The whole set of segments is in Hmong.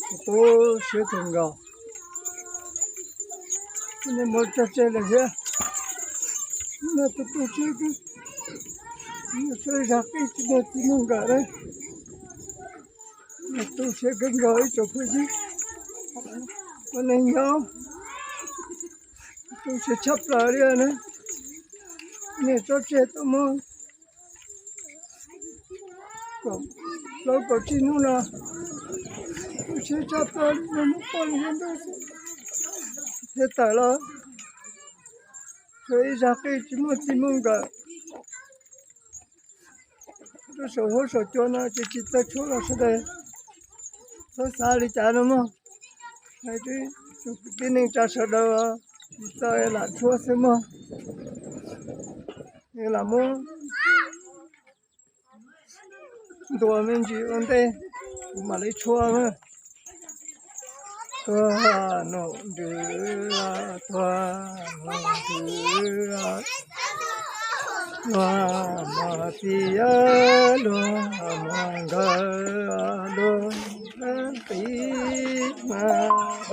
Tu siab kawg nkaus. Nej mus tso tseg lawm thiab. Nej tu tu siab kawg, nej txhob zaj qib tsis muaj txiv muaj nkawm na. Nej tu siab kawg nkaus ib tsoom phooj ywg, ua neej nyob tu siab tshaj plaws li na. Nej tso tseg tuaj mus kaum plaub kaum tsib hnub no, tu siab tshaj plaws li, hnub poj hnub ntuj thiaj tawm los. Tsuas ib zaj qib tsis muaj txiv muaj nkawm. Lub saum huab saum cua no ces tsis txawj tshuab los sawv daws txhob xav li cas no mog. Hais rau kwv tij neej tsa sawv daws, tsis txawj lam tshuab xwb mog. Lam muab ntuas me ntsis ua ntej, kuv mam li tshuab na. Tuag num nrwv, tuag num nrwv, luag mos txiv, luag mos nkawm, luag qis mas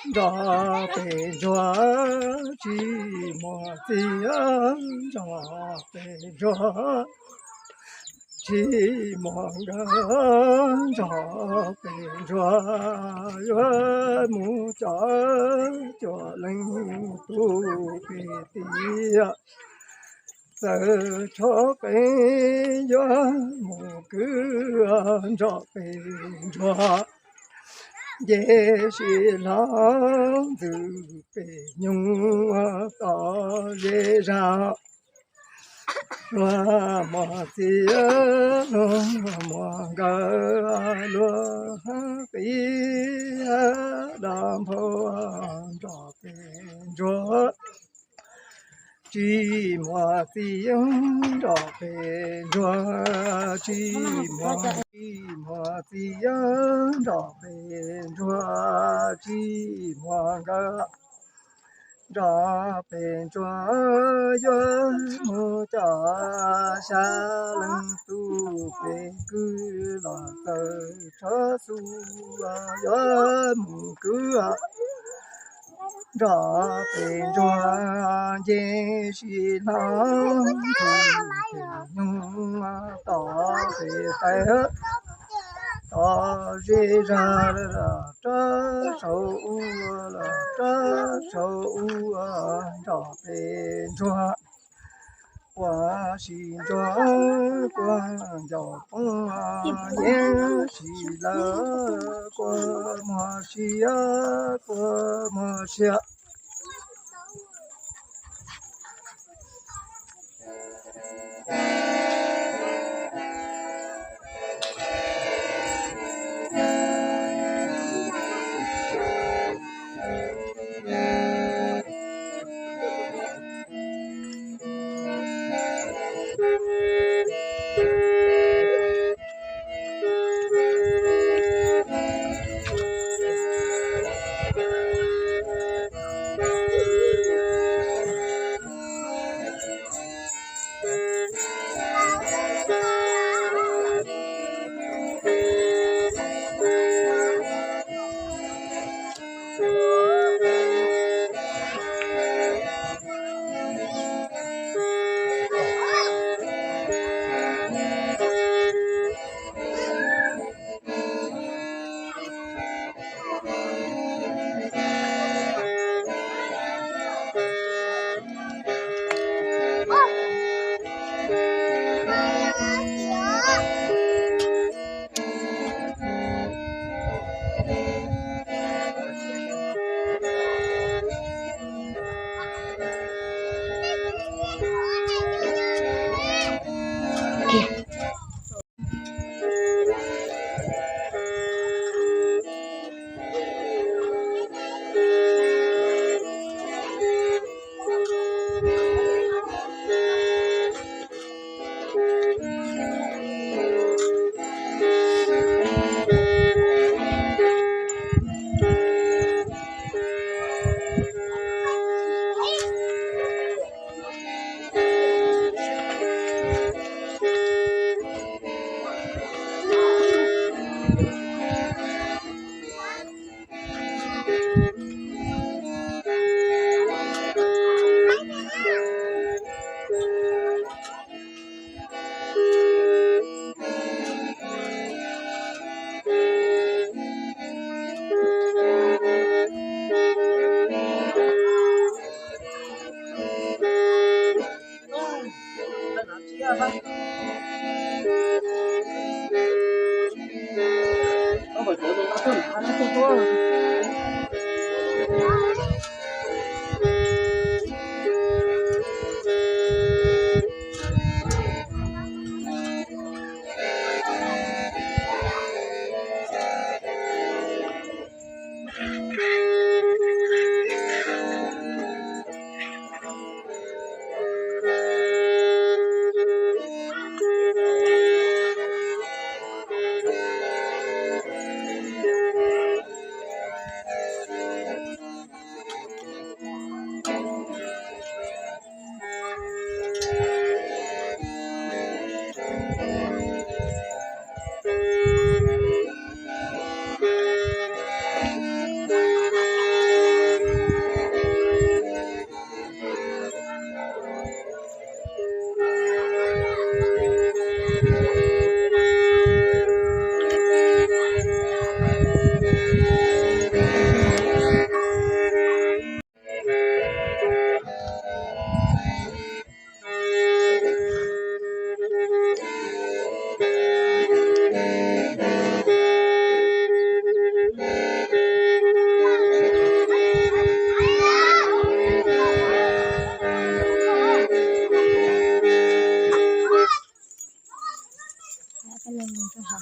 nrog pem ntsuag, tsis muaj txiv nrog pem ntsuag, tsis muaj nkawm nrog pem ntsuag, yuav mus cov cuaj leeg tus pem tiam. Txawm tshuav qees yuav mus kwv nrog pem ntsuag, nce sis hlo ntxwm pem nyoog tom zej zag. Luag mos txiv, luag mos nkawm, luag qis dab nphau nrog pem ntsuag, tsis muaj txiv nrog pem ntsuag, tsis muaj, tsis muaj txiv nrog pem ntsuag, tsis muaj nkawm nrog pem ntsuag, yuav mus coj xya leej tus pem kwv los txawm tshuav xu, yuav mus kwv nrog pem ntsuag, nce sis hlo ntxwm pem nyoog tom pem tais, tom zej zag, rov saum ub, rov saum ub nrog pem ntsuag. Quaj sis ntsuag quaj ncaus poob, nyiav sis lawm quaj muag sia, quaj muag sia.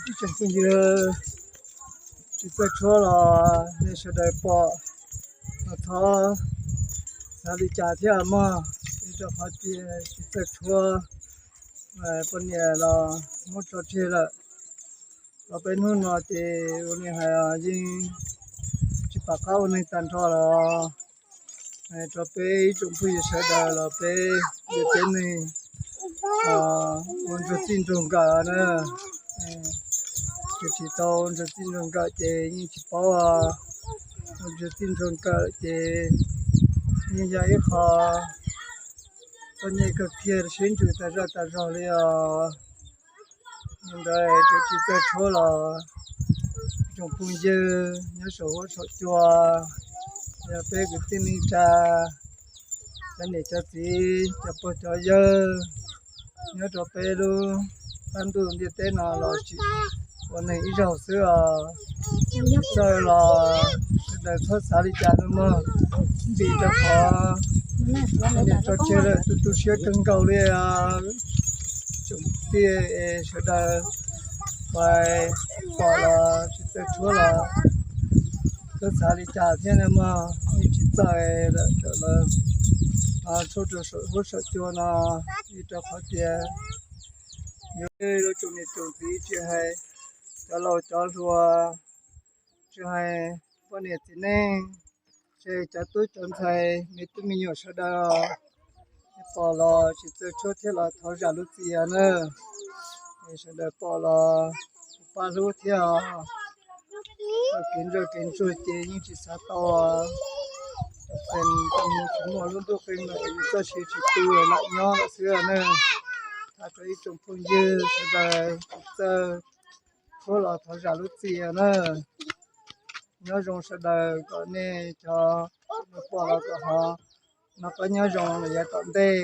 Ib tsoom phooj ywg, tsis txawj tshuab los nej sawv daws pom los thov xav li cas thiab mog, vim rau qhov tias tsis txawj tshuab, poj niam los muab tso tseg lawm. Los peb hnub no ces ua li hais yeej tsis pom qab ua neeg tag nrho los rau peb ib tsoom phooj ywg sawv daws los peb yog peb neeg ua ntsuag txij ntsuag nkawm na. Tsis tau ua ntsuag txij ntsuag nkawm ces yeej tsis paub, ua ntsuag txij ntsuag nkawm ces yeej yog ib qho txom nyem kawg kiag, siab ntsws tas zaj tas zog li os. Li ntawd ces tsis txawj tshuab los tsoom phooj ywg nyob saum huab saum cua, yog peb kwv tij neej tsa, cov niam cov txiv, cov pog cov yawg nyob rau peb lub qab ntuj ntiaj teb no los tsis ua neeg ib zaug xwb os. Txawj los sawv daws txhob xav li cas no mog, vim rau qhov niam tso tseg lawm tu tu siab kawg nkaus li. Tsoom tij es sawv daws pais pom los tsis txawj tshuab los txhob xav li cas thiab no mog, yeej tsis txawj lawm, tshuab rau saum huab saum cua no, vim rau qhov tias yuav lub tsoom niam tsoom txiv tsis hais cov laus cov hluas, tsis hais poj niam txiv neej, tsis hais cov tub cov ntxhais me tub me nyuam sawv daws pom los tsis txawj tshuab thiab los thov zam lub txim na. Sawv daws pom los pab hlub thiab os. Kev ntsoj kev ntsuag ces yeej tsis xav tau, tsis muaj lub ntuj qeej los yus txoj sia tsis tu lam nyob lawm xwb na. Thov rau ib tsoom phooj ywg sawv daws tsis txawj tshuab los thov zam lub txim na. Nyob zoo sawv daws, kom nej cov pom los kom ho noj qab nyob zoo los yav tom ntej.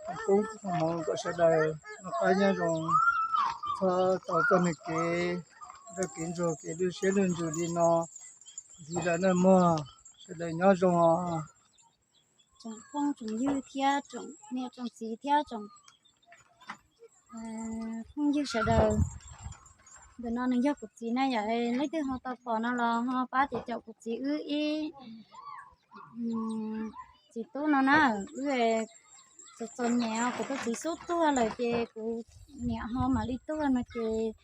Koob koob hmoov kom sawv daws noj qab nyob zoo, txhob tau txoj niag kev ntsoj kev ntsuag kev lwj siab lwj ntsws li no ntxiv lawm na mog. Sawv daws nyob zoo os. Tsoom phooj tsoom ywg thiab tsoom niam tsoom txiv thiab tsoom phooj ywg sawv daws, ntawm no nws yog kuv txiv na yom, leej twg ho tau pom no los ho pab caum kuv txiv wb ib txiv tub no na. Wb txom txom nyem, kuv tus txiv xub tuag lawm ces kuv niam ho mam li tuag no ces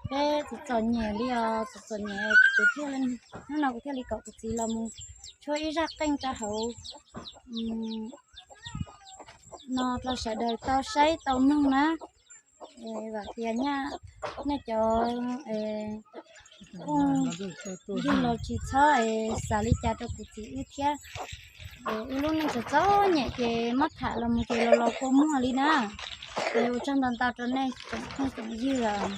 peb txom txom nyem li os, txom txom nyem kuv thiaj, hnub no kuv thiaj li kom kuv txiv los mus tshuab ib zaj qeej rau hauv no rau sawv daws tau saib tau mloog na. Vam tias nyaj nej cov phooj ywg los tsis txhob xav li cas rau kuv txiv wb thiab. Wb lub neej txom txom nyem ces muab tham los mus ces los los kua muag li na. Ua tsaug ntau ntau rau nej tsoom phooj tsoom ywg os.